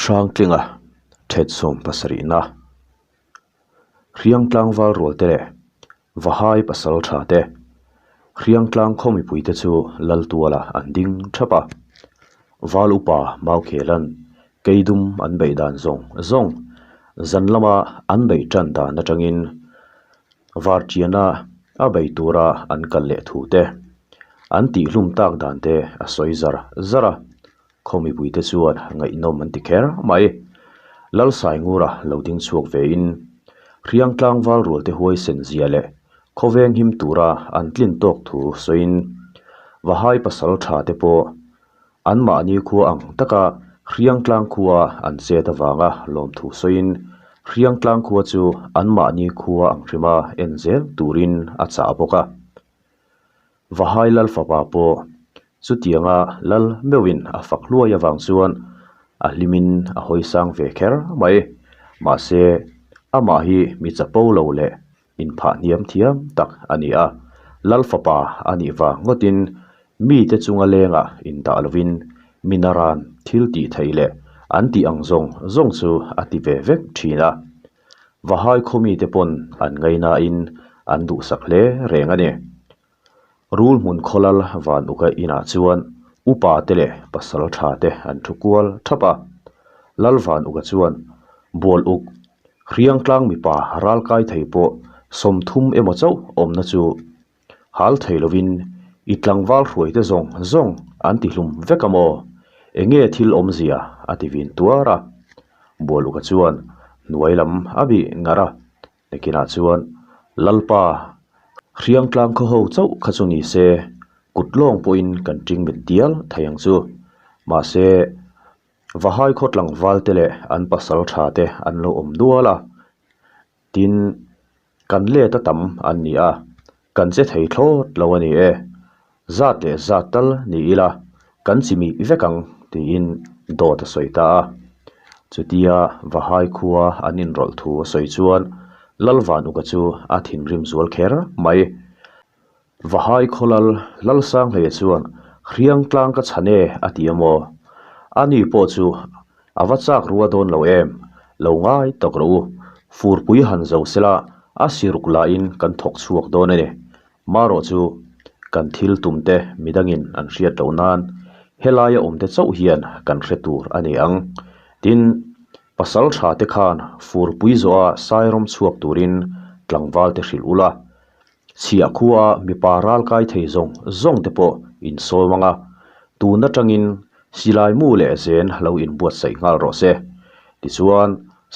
Hrangtlinga thet sawm pasarihna Hriang tlangval rual te leh Vahai pasal tha te Hriang tlang khaw mipui te chu Laltuala an ding thap a. Val upa Maukhelan Keidum an beih dan zawng zawng zan lama an beih tan dan atangin Vartiana a bei tura an kal leh thu te an tihhlum tak dan te a sawi zar zar a. Khaw mipuite chuan ngaihnawm an ti kher mai. Lalsaingura lo ding chhuak vein Hriang tlangval rualte huaisen zia leh khawveng him tura an tlin tawk thu sawiin Vahai pasal tha te pawh anmahni khua ang taka Hriang tlang khua an chet avanga lawmthu sawiin Hriang tlang khua chu anmahni khua ang hrima en zel turin a chah bawk a. Vahai lal fapa pawh chutianga lal meuhin a fak hluai avang chuan a hlimin a hawi sang ve kher mai. Mahse, amah hi mi chapo lo leh inphah hniam thiam tak a ni a, lal fapa a nih vang ngawtin mite chunga lengah indah lovin mi naran thil tih theih leh an tih ang zawng zawng chu a ti ve vek thin a. Vahai khaw mite pawn an ngainain an duhsak hle reng a ni. Rul hmun khawlal van uka inah chuan upa te leh pasal tha te an thu kual thap a. Lal van uka chuan bual uk hriang tlang mipa ral kai thei pawh 30 emaw chauh awmna chu hal thei lovin i tlangval hruai te zawng zawng an ti hlum vek a maw? Enge thil awmzia a ti vin tuar a. Bual uka chuan hnuai lam a bih ngar a. Nakinah chuan Lalpa hriang tlang khaw ho chauh kha chu ni se kut lawng pawhin kan ṭing mit dial thei ang chu. Mahse Vahai khaw tlangval te leh an pasal tha te an lo awm nual a. Tin, kan let a tam an ni a, kan che thei thlawt lo a ni e. Zat leh zat tal ni ila, kan chi mih vek ang tiin dawt a sawi ta a. Chutia Vahai khua an inrawlh thu a sawi chuan Lalvanuka chu a thinrim zual kher mai. Vahai khawlal Lalsanghleia chuan Hriang tlang ka chhan e a ti a maw? Ani pawh chu a va chak rua dawn lo em? Lo ngai tak rawh u. Furpui han zo sela a siruk lahin kan thawk chhuak dawn a ni. Marawh chu kan thil tum te midangin an hriat loh nan helaia awm te chauh hian kan hre tur a ni ang. Tin, pasal tha te khan furpui zawha sairawm chhuak turin tlangval te hrilh ula. Chhiah khua mipa ral kai thei zawng zawng te pawh in sawm ang a, tun atangin silai mu leh zen lo inbuatsaih nghal rawh se. Tichuan,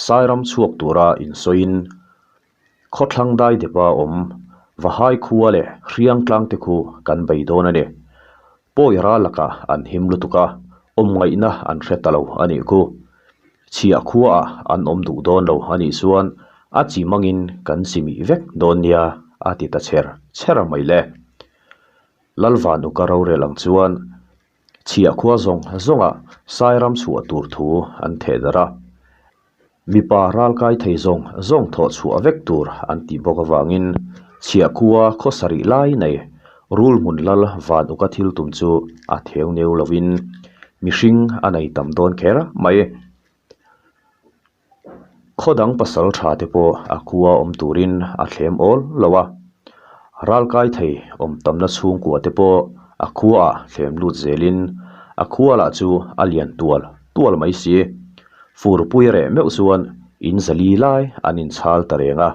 Sairam chhuak tura insawiin khawthlang dai depa awm Vahai khua leh Hriang tlang te khu kan bei dawn a ni. Pawi ral lakah an him lutuk a, awm ngaihna an hre ta lo a nih khu. Chhiah khuaah an awm duh dawn lo a nih chuan a chi mangin kan chi mih vek dawn nia a ti ta chher chher mai le. Lalvan uka rorel ang chuan chhiah khua zawng zawngah Sairam chhuah tur thu an theh darh a. Mipa ralkai thei zawng zawng thawh chhuah vek tur an tih bawk avangin chhiah khua khaw sarih lai nei rul hmun lal van uka thil tum chu a theu neu lovin mihring a nei tam dawn kher mai. Khaw dang pasal tha te pawh a khua awm turin a thlem awl lo a, ralkai thei awm tamna chhungkua te pawh a khuaah thlem lut zelin a khua lah chu a lian tual tual mai si. Furpui reh meuh chuan in zali lai an inchhal ta reng a,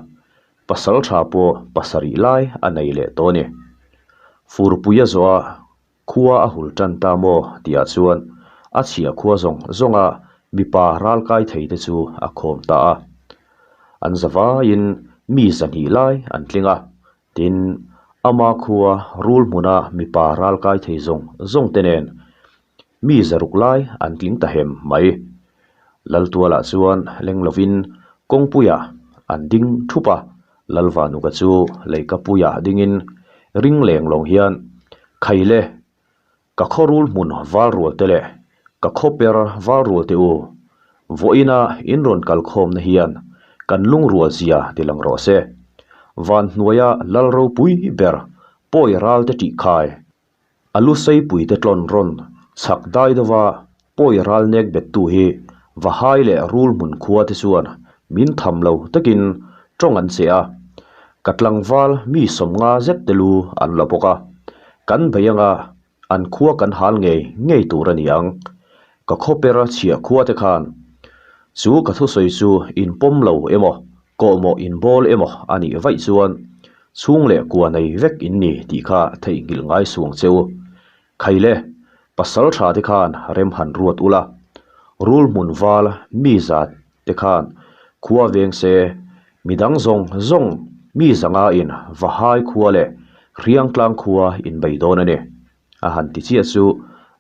pasal tha pawh pasarih lai a nei leh tawh a ni. Furpui a zawh a, khua a hul tan ta maw tihah chuan a chhiah khua zawng zawnga mipa ral kai thei te chu a khawm ta a. An zavaiin mi zahnih lai an tling a, tin, ama khua rul hmuna mipa ral kai thei zawng zawng te nen Mi zaruk lai an tling ta hem mai. Laltualah chuan leng lovin kawngpuiah an ding thup a, Lalvanuka chu leikapuiah dingin ring leng lawng hian, Khaile, ka khaw rul hmun val rual te leh ka khaw per val rual te u, vawiina in rawn kal khawmna hian kan lungrual zia ti lang rawh se. Van hnuaia lal ropui ber pawi ral te tih khai. A lu seipuite tlawn rawn chhak dai deuha pawi ral nek bettu hi Vahai leh Rulhmun khua te chuan min tham lo takin tawng an che a, ka tlangval mi 50 zet te lu an la bawk a, kan bei anga an khua kan hal ngei ngei tur a ni ang. Ka khawper chhiah khua te khan chu ka thusawi chu in pawm lo emaw kawhmawh in bawl emaw a nih vaih chuan chhung leh kua nei vek in ni tih kha theihnghilh ngai suang che u. Khaile, pasal tha te khan rem han ruat ula, rul hmun val mi zat te khan khua veng se, midang zawng zawng mi zanga in Vahai khua leh Hriangtlang khua in bei dawn a ni. A han ti chiah chu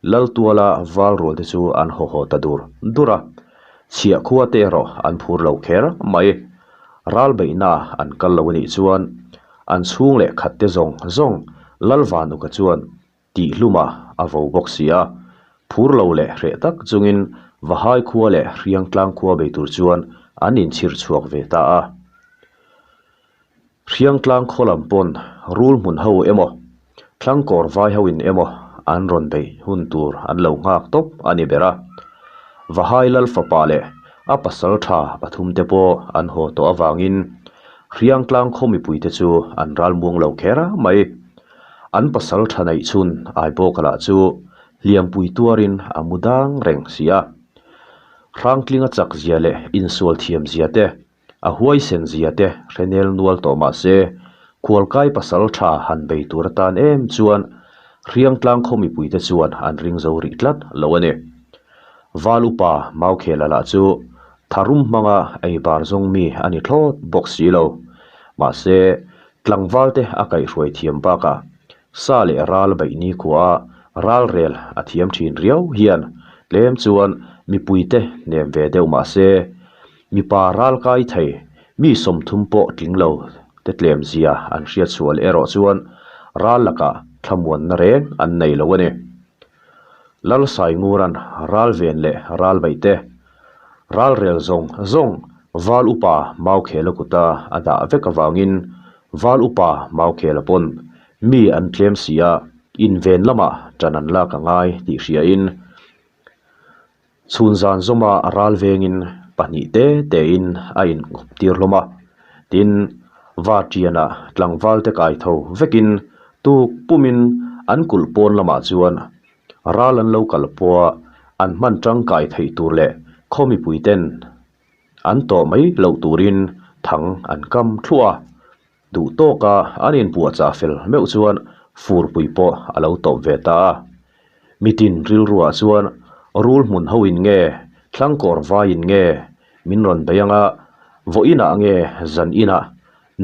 Laltuala val rual te chu an haw haw ta dur dur a, chhiah khua te erawh an phur lo kher mai. Ral beihna an kal lo a nih chuan an chhung leh khat te zawng zawng Lalvanuka chuan tihhlumah a vo bawk si a, phur lo leh hreh tak chungin Vahai khua leh Hriangtlang khua bei tur chuan an inchhir chhuak ve ta a. Hriangtlang khaw lam pawn rul hmun ho emaw, thlangkawr vai ho in emaw an rawn bei hun tur an lo nghak tawp a ni ber a. Vahai Lal fapa leh a pasal tha pathum te pawh an haw tawh avangin Hriangtlang khaw mipui te chu an ral muang lo kher mai. An pasal tha neih chhun Aibawka lah chu hliampui tuarin a mu dang reng si a. Hrangtlinga chak zia leh insual thiam zia te A huaisen zia te hre nel nual tawh mah se, khualkai pasal tha han bei tur atan em chuan Hriangtlang khaw mipuite chuan an ring zo rih tlat lo a ni. Val upa Maukhela lah chu tharum hmanga ei bar zawng mi a ni thlawt bawk si lo. Mahse, tlangval te a kaihhruai thiam bakah sa leh ral beih nikhua a ralrel a thiam thin riau hian tlem chuan mipuite hnem ve deuh mah se, Mipa ral kai thei, mi 30 pawh tling lo te tlem zia an hriat sual erawh chuan ral lakah thlamuanna reng an nei lo a ni. Lal Sainguran ral ven leh ral beih te, ral rel zawng zawng Val Upa Maukhela kuta a dah vek avangin Val Upa Maukhela pawn mi an tlem si a, inven lamah ṭan an lak a ngai tih hriain Chhun zan zawma ral vengin pahnih te tein a inngawp tir hlawm a, tin, Varṭianah tlangval te kai tho vekin tuk pumin an kulh pawn lamah chuan ral an lo kal pawha an hman tangkai theih tur leh khaw mipuiten an tawh mai loh turin thang an kam thluah a. Duh tawka an inpuahchah fel meuh chuan furpui pawh a lo tawp ve ta a. Mitin rilruah chuan rul hmun ho in nge, thlangkawr vai in nge min rawn bei ang a, vawiinah nge zan inah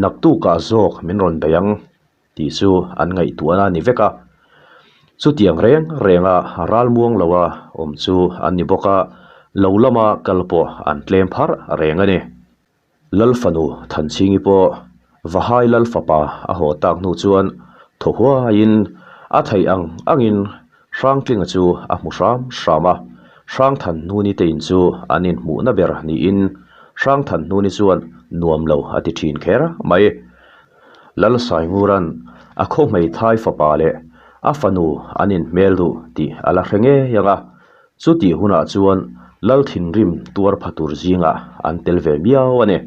naktukah zawk min rawn bei ang tih chu an ngaihtuahna a ni vek a. Chutiang reng renga ralmuang loa awm chu an ni bawk a, lo lama kal pawh an tlem pharh reng a ni. Lal fanu Thanchhingi pawh Vahai Lal fapa a haw tak hnu chuan thaw huaiin a theih ang angin Hrangtlinga chu a hmu hram hram a. Hrangthanhnuni te in chu an inhmuhna ber niin Hrangthanhnuni chuan nuam lo a ti thin kher mai. Lal Sainguran a khaw hmeithai fapa leh a fanu an inhmel duh tih a la hre ngei ang a. Chutih hunah chuan Lal thinrim tuar pha tur zingah an tel ve miau a ni.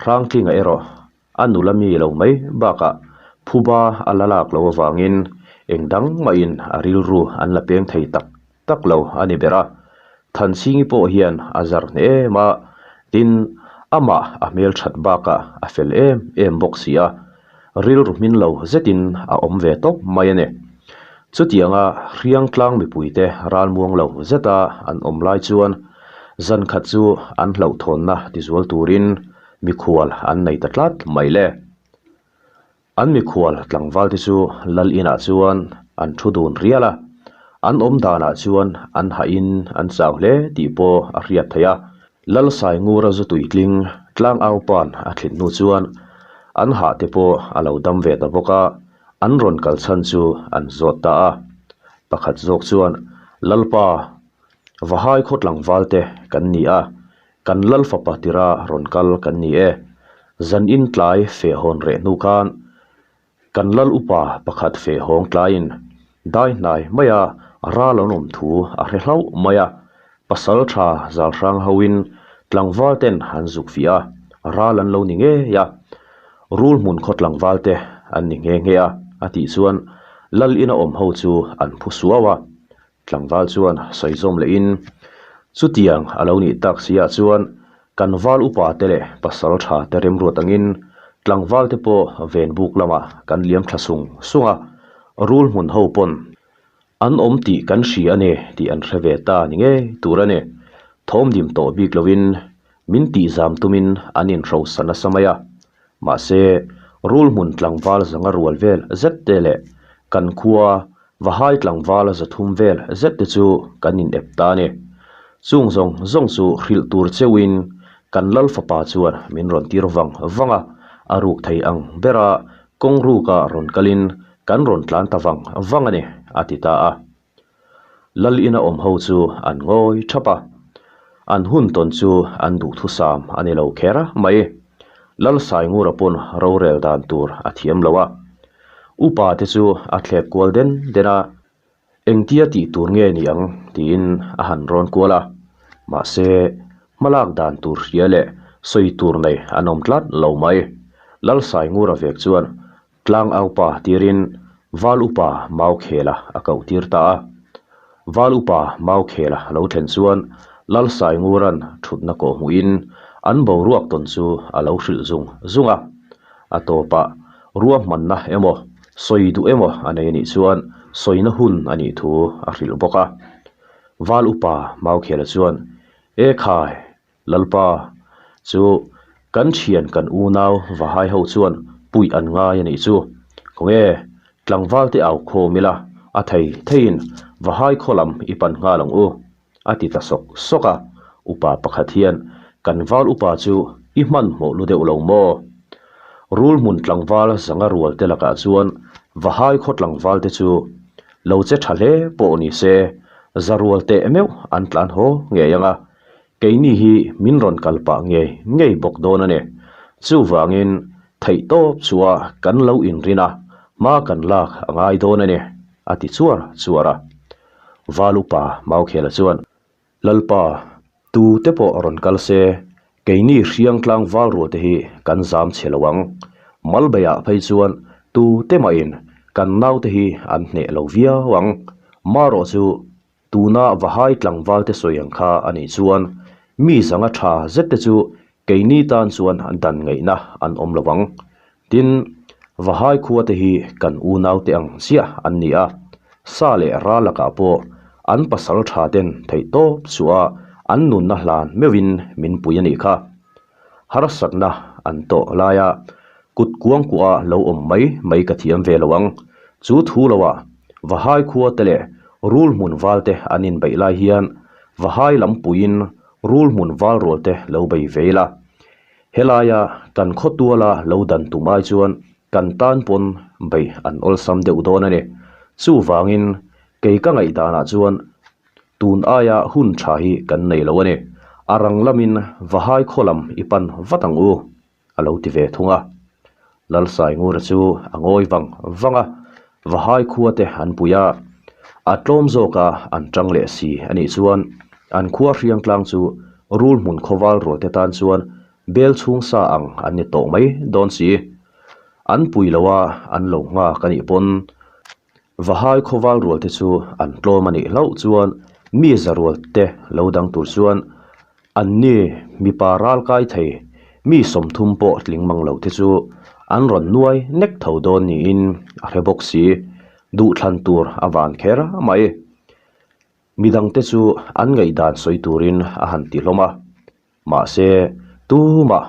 Hrangtlinga erawh a nula mi lo mai bakah phuba a la lak lo avangin eng dang mahin a rilru an la peng thei tak tak lo a ni ber a. Thanchhingi pawh hian a zar hneh em a, tin, amah a hmelthat bakah a fel em em bawk si a. Rilru hmin lo zetin a awm ve tawp mai a ni. Chutianga Hriangtlang mipuite ralmuang lo zeta an awm lai chuan zan khat chu an hlauhthawnna tizual turin mikhual an nei ta tlat mai le. An mikhual tlangvalte chu lal inah chuan an thu dun rial a, an awm danah chuan an hahin an chau hle tih pawh a hriat theih a. Lal Saingura zu tuitling tlangau pan a thlit hnu chuan an hah te pawh a lo dam ve ta bawk a, an rawn kal chhan chu an zawt ta a. Pakhat zawk chuan, Lalpa, Vahai khaw tlangval te kan ni a, kan Lal fapa tira rawn kal kan ni e. Zan in tlai feh hawn reh hnu khan Kan lal upa pakhat feh hawng tlaiin dai hnai maia ral an awm thu a hre hlauh mai a. Pasalṭha Zalhrang hoin tlangval ten an zuk fiah a, ral an lo ni ngei a, rul hmun khaw tlangval te an ni nghe nghe a, a tih chuan Lal ina awm ho chu an phu suau a. Tlangval chuan sawi zawm lehin, Chutiang a lo nih tak si ah chuan kan val upa te leh pasalṭha te remruat angin tlangval te pawh venbuk lamah kan liam thla sung sung a, rul hmun ho pawn An awm tih kan hria a ni tih an hre ve ta ni ngei tur a ni. Thawmdim tawh bik loin min tihzam tumin an inhrosa nasa mai a. Mahse, rul hmun tlangval zanga rual vel zet te leh kan khua Vahai tlangval zathum vel zet te chu kan inep ta a ni. Chung zawng zawng chu hrilh tur cheuhin kan Lal fapa chuan min rawn tir vang vang a, a ruk thei ang bera kawng ruka rawn kalin Kan rawn tlan ta vang vang a ni, a ti ta a. Lal ina awm ho chu an ngawi thap a. An hun tawn chu an duhthusam a ni lo kher mai. Lal Saingura pawn rorel dan tur a thiam lo a. Upa te chu a thlep kual den den a. Engtia tih tur nge ni ang tiin a han rawn kual a, mahse hmalak dan tur hria leh sawi tur nei an awm tlat lo mai. Lalsaingura vek chuan tlang aupa tirin Val upa Maukhela a koh tir ta a. Val upa Maukhela lo thlen chuan Lalsaingura'n thutna kawh hmuhin an boruak tawn chu a lo hrilh zung zung a. A tawpah Ruahmanna emaw, sawi duh emaw a nei anih chuan sawina hun a nih thu a hrilh bawk a. Val upa Maukhela chuan, E khai, Lalpa, chu kan thian kan unau Vahai ho chuan puih an ngai a nih chu. Khawnge, tlangval te au khawm ila, a thei theiin Vahai khaw lam i pan nghal ang u. A ti ta sawk sawk a, upa pakhat hian kan val upa chu i hmanhmawh lu deuh lo maw? Rul hmun tlangval zanga rual te lakah chuan Vahai khaw tlangval te chu lo che tha hle pawh ni se, za rual teh meuh an tlan haw ngei ang a, keini hi min rawn kal pah ngei ngei bawk dawn a ni. Chuvangin theihtawp chua kan lo inrin a, hma kan lak a ngai dawn a ni, a ti chuar chuar a. Val upa Maukhela chuan, Lalpa, tu te pawh rawn kal se, keini Hriangtlang val rual te hi kan zam chhe lo ang. Malbeiah phei chuan tu te mahin kan naute hi an hneh lo viau ang. Marawh chu tuna Vahai tlangval te sawi ang kha a nih chuan mi zanga tha zet te chu keini tan chuan dan ngaihna an awm lo ang. Tin, Vahai khua te hi kan unau te ang chiah an ni a, sa leh ral lakah pawh an pasal tha ten theih tawp chhuah an nunna hlan meuhin min pui a nih kha. Harsatna an tawh laia kut kuangkuah lo awm mai mai ka thiam ve lo ang. Chu thu loah Vahai khua te leh rul hmun val te an inbeih lai hian Vahai lampuiin rul hmun val rual te lo bei ve ila. Helaia kan khawtuala lo dan tum ai chuan kan tan pawn bei an awlsam deuh dawn a ni. Chuvangin kei ka ngaihdanah chuan tun aia hun tha hi kan nei lo a ni. A rang lamin Vahai khaw lam i pan vat ang u, a lo ti ve thung a. Lalsaingura chu a ngawi vang vang a, Vahai khua te an pui a, a tlawm zawka an tang leh si a nih chuan an khua hriangtlang chu rul hmun khawval rual te tan chuan bel chhung sa ang an ni tawh mai dawn si. An pui lo a, an lo nghak a nih pawn Vahai khawval rual te chu an tlawm a nih hlauh chuan mi za rual te lo dang tur chuan An ni, mipa ral kai thei, mi 30 pawh tling mang lo te chu an rawn nuai nek tho dawn niin a hre bawk si, duhthlan tur a van kher mai. Midangte chu an ngaihdan sawi turin a han ti hlawm a, mahse tumah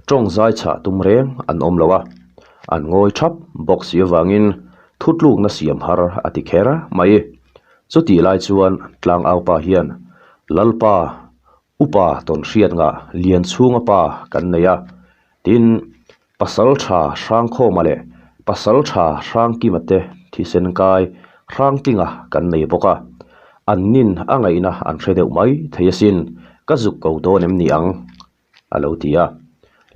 tawng zai chhah tum reng an awm lo a, an ngawi thap bawk si avangin thutlukna siam har a ti kher mai. Chutih lai chuan tlangaupa hian, Lalpa, upa tawn hriat ngah lian chhunga pa kan nei a, tin, pasal tha Hrangkhawma leh pasal tha Hrangkima te thisen kai Hrangtlinga kan nei bawk a, an nin a ngaihna an hre deuh mai thei asin, ka zuk ko dawn em ni ang? a lo ti a.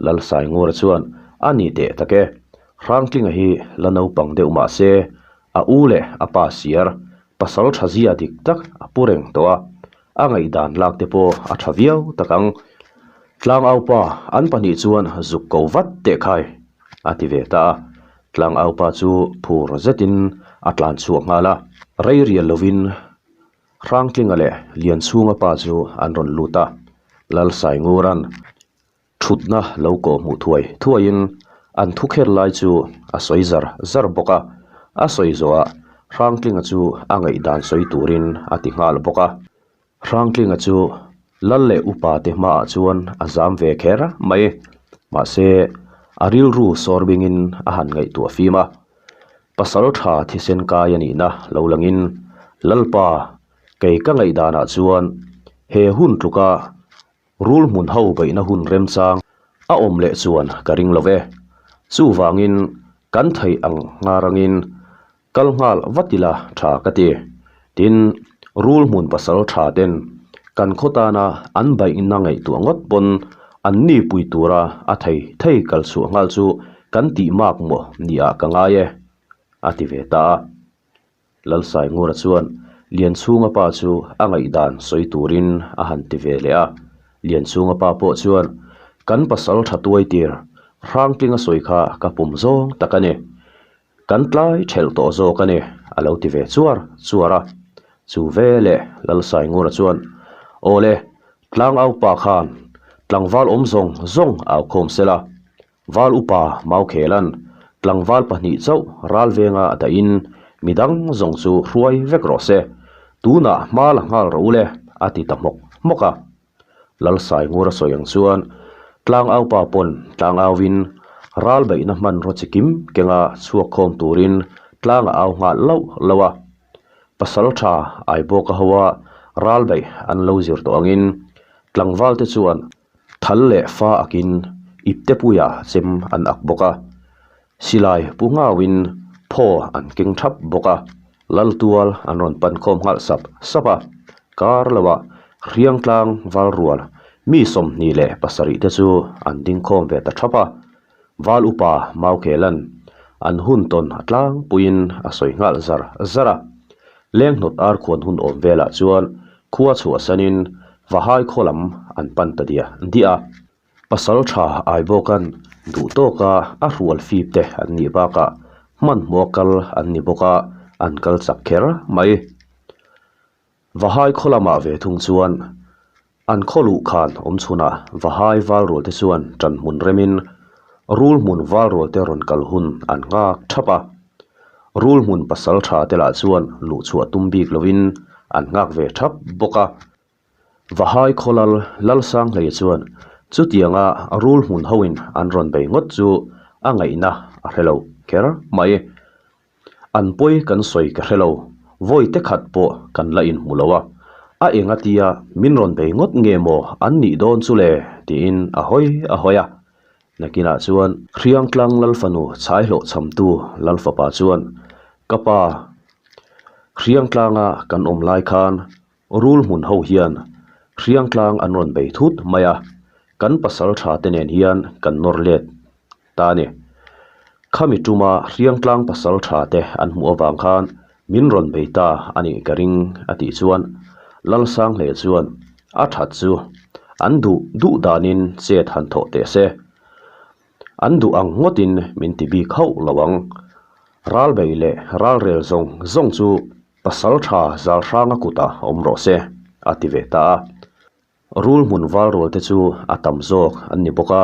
Lalsaingura chuan, A ni teh tak e, Hrangtlinga hi la naupang deuh mah se, a u leh a pa siar, pasal tha zia dik tak a pu reng tawh a. A ngaihdan lak te pawh a tha viau tak ang. Tlangaupa an pahnih chuan zuk ko vat teh khai a ti ve ta a. Tlangaupa chu phur zetin a tlan chhuak nghal a. Rei rial lovin Hrangtlinga leh Lianchhunga pa chu an rawn lut a. Lalsaingura'n Thutna lo kawh hmuh thuai thuaiin an thu kher lai chu a sawi zar zar bawk a, a sawi zawhah Hrangtlinga chu a ngaihdan sawi turin a ti nghal bawk a. Hrangtlinga chu lal leh upa te hmaah chuan a zam ve kher mai, mahse a rilru sawr bingin a han ngaihtuah fim a, pasal tha thisen kai a nihna lo langin Lalpa kei ka ngaihdanah chuan he hun tluka Rul hmun ho beihna hun remchang a awm leh chuan ka ring lo ve. Chuvangin kan theih ang ngarangin kal nghal vat ila tha ka ti. Tin, rul hmun pasal tha ten kan khaw tana an beihna ngaihtuah ngawt pawn an ni pui tura a thei thei kal chhuah nghal chu kan tih mak maw niah ka ngai e, a ti ve ta a. Lalsaingura chuan Lianchhunga pa chu a ngaihdan sawi turin a han ti ve leh a. Lianchhunga pa pawh chuan, Kan pasal tha tuai tir, Hrangtlinga sawi kha ka pum zawng tak a ni. Kan tlai thelh tawh zawk a ni, a lo ti ve chuar chuar a. Chu ve leh Lalsaingura chuan, Aw le, tlangau pa khan tlangval awm zawng zawng au khawm sela, Val upa Maukhelan tlangval pahnih chauh ral venga a dahin midang zawng chu hruai vek rawh se, tunah hma la nghal rawh u le, a ti ta hmawk hmawk a. Lalsaingura sawi ang chuan tlangaupa pawn tlangauin ral beihna hmanraw chi kim kenga chhuak khawm turin tlang a au nghal lauh lauh a. Pasal tha Aibawka hoa ral beih an lo zir tawh angin tlangvalte chuan Thal leh fa akin iptepuia chem an ak bawk a, silai pu ngauin phaw an keng thap bawk a, Laltual an rawn pan khawm nghal sap sap a, kar loah Hriangtlang Valrual mi 27 te chu an ding khawm ve ta thap a, Val upa Maukhelan an hun tawn a tlangpuiin a sawi nghal zar zar a, Lenghnawt arkhuan hun awm velah chuan khua chhuahsanin Vahai khaw lam an pan ta diah diah a. Pasal tha Aibawka'n duh tawka a hrual fip te an nih bakah hmanhmawh kal an ni bawk a, an kal chak kher mai. Vahai khaw lamah ve thung chuan an khaw luh khan awm chhunah Vahai valrual te chuan ṭan hmun remin rul hmun valrual te rawn kal hun an nghak ṭhap a. Rul hmun pasal ṭha te lah chuan luh chhuah tum bik lovin an nghak ve ṭhap bawk a. Vahai khawlal Lalsanghleia chuan chutianga rul hmun hoin an rawn bei ngawt chu a ngaihna a hre lo kher mai. An pawi kan sawi ka hre lo, vawi te khat pawh kan la inhmu lo a, a eng atia min rawn bei ngawt nge maw an nih dawn chu le tiin a hawi a hawi a. Nakinah chuan Hriangtlang Lalfanu chhaihlawh chhamtu Lalfapa chuan, Ka pa, Hriangtlanga kan awm lai khan Rul hmun ho hian Hriangtlang an rawn bei thut mai a, kan pasal tha te nen hian kan nawr let ta a ni. Khami tuma Hriangtlang pasal tha te an hmuh avang khan min rawn bei ta a nih ka ring a tih chuan Lalsanghle chuan a that chu an duh duh danin chet han thawh teh se. An duh ang ngawtin min ti bik hauh lo ang. Ralbei leh ralrel zawng zawng chu Pasal tha zal hranga kutah awm rawh se, a ti ve ta a. Rul hmun val rual te chu a tam zawk an ni bawk a,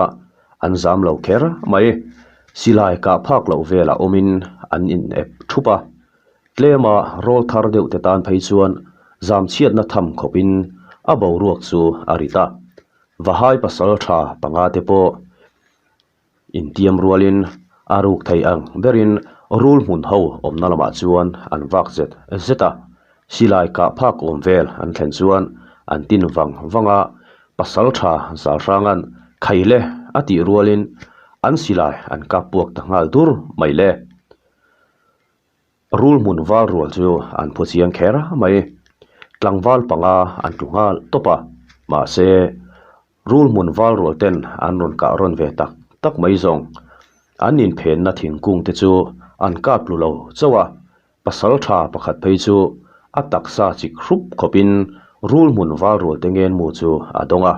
an zam lo kher mai. Silai kah phak loh velah awmin an in ep thup a. Tlema rawl thar deuh te tan phei chuan zam chhiatna tham khawpin a boruak chu a rit a. Vahai pasal tha panga te pawh Intiam rualin a ruk thei ang berin rul hmun ho awmna lamah chuan an vak zet zet a, silai kah phak awm vel an thlen chuan an tin vang vang a, pasal tha Zalhranga'n Khaile a tih rualin an silai an kap puak ta nghal dur mai le. Rul hmun val rual chu an phu chiang kher mai, tlangval panga an tlu nghal tawp a, mahse Rul hmun val rual ten an rawn kah rawn ve tak tak mai zawng. An inphenna thingkung te chu an kap tlu lo chauh a, pasal tha pakhat phei chu a taksa chik hrup khawpin Rulhmun val rual te ngenmu chu a dawng a.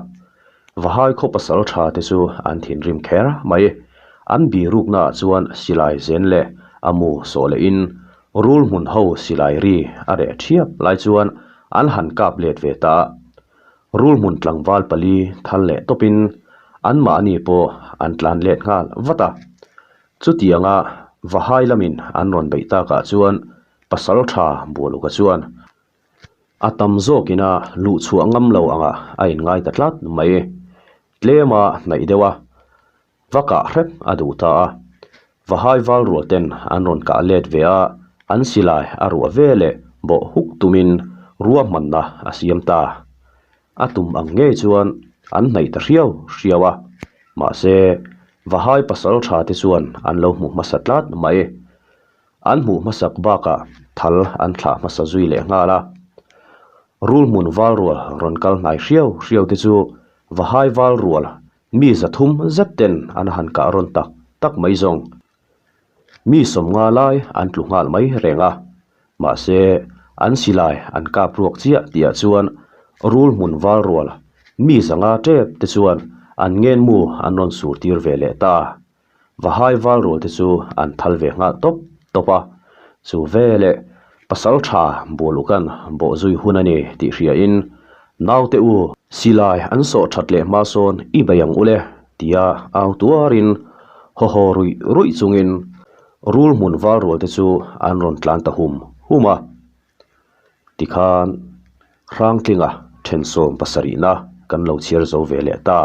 Vahai khaw pasal tha te chu an thinrim kher mai. An birukna ah chuan silai zen leh a mu sawh leh in Rulhmun ho silai ri a reh thiap lai chuan an han kap let ve ta a. Rulhmun tlangval pali thal leh tawpin anmahni pawh an tlan let nghal vat a. Chutianga Vahai lamin an rawn beih takah chuan pasal tha Bualuka chuan a tam zawkina luh chhuah ngam lo angah a inngai ta tlat mai. Tlema hnaih deuh a, va kah hrep a duh ta a. Vahai val rual ten an rawn kah let ve a, an silai a ruah ve leh bawh huk tumin ruahmanna a siam ta. A tum ang ngei chuan an hnaih ta hriau hriau a, mahse Vahai pasal tha te chuan an lo hmu hmasa tlat mai. An hmuh hmasak bakah thal an thlah hmasa zui leh nghal a. Rul hmun val rual rawn kal hnai hriau hriau te chu Vahai val rual mi zathum zet ten an han kah rawn tak tak mai zawng. Mi sawmnga lai an tlu nghal mai reng a, mahse an silai an kap ruak chiah tihah chuan rul hmun val rual mi zanga tep te chuan an ngenmu an rawn sur tir ve leh ta. Vahai val rual te chu an thal ve nghal tawp tawp a, chu veleh pasal tha Bualukan bawhzui hun a ni tih hriain naute u silai an sawh that leh hma sawn i bei ang ule tia au tuarin haw haw ruih ruih chungin rul hmun val rual te chu an rawn tlan ta hum hum a. Tikhan Hrangtlinga thensawm pasarihna kan lo chhiar zo ve leh ta.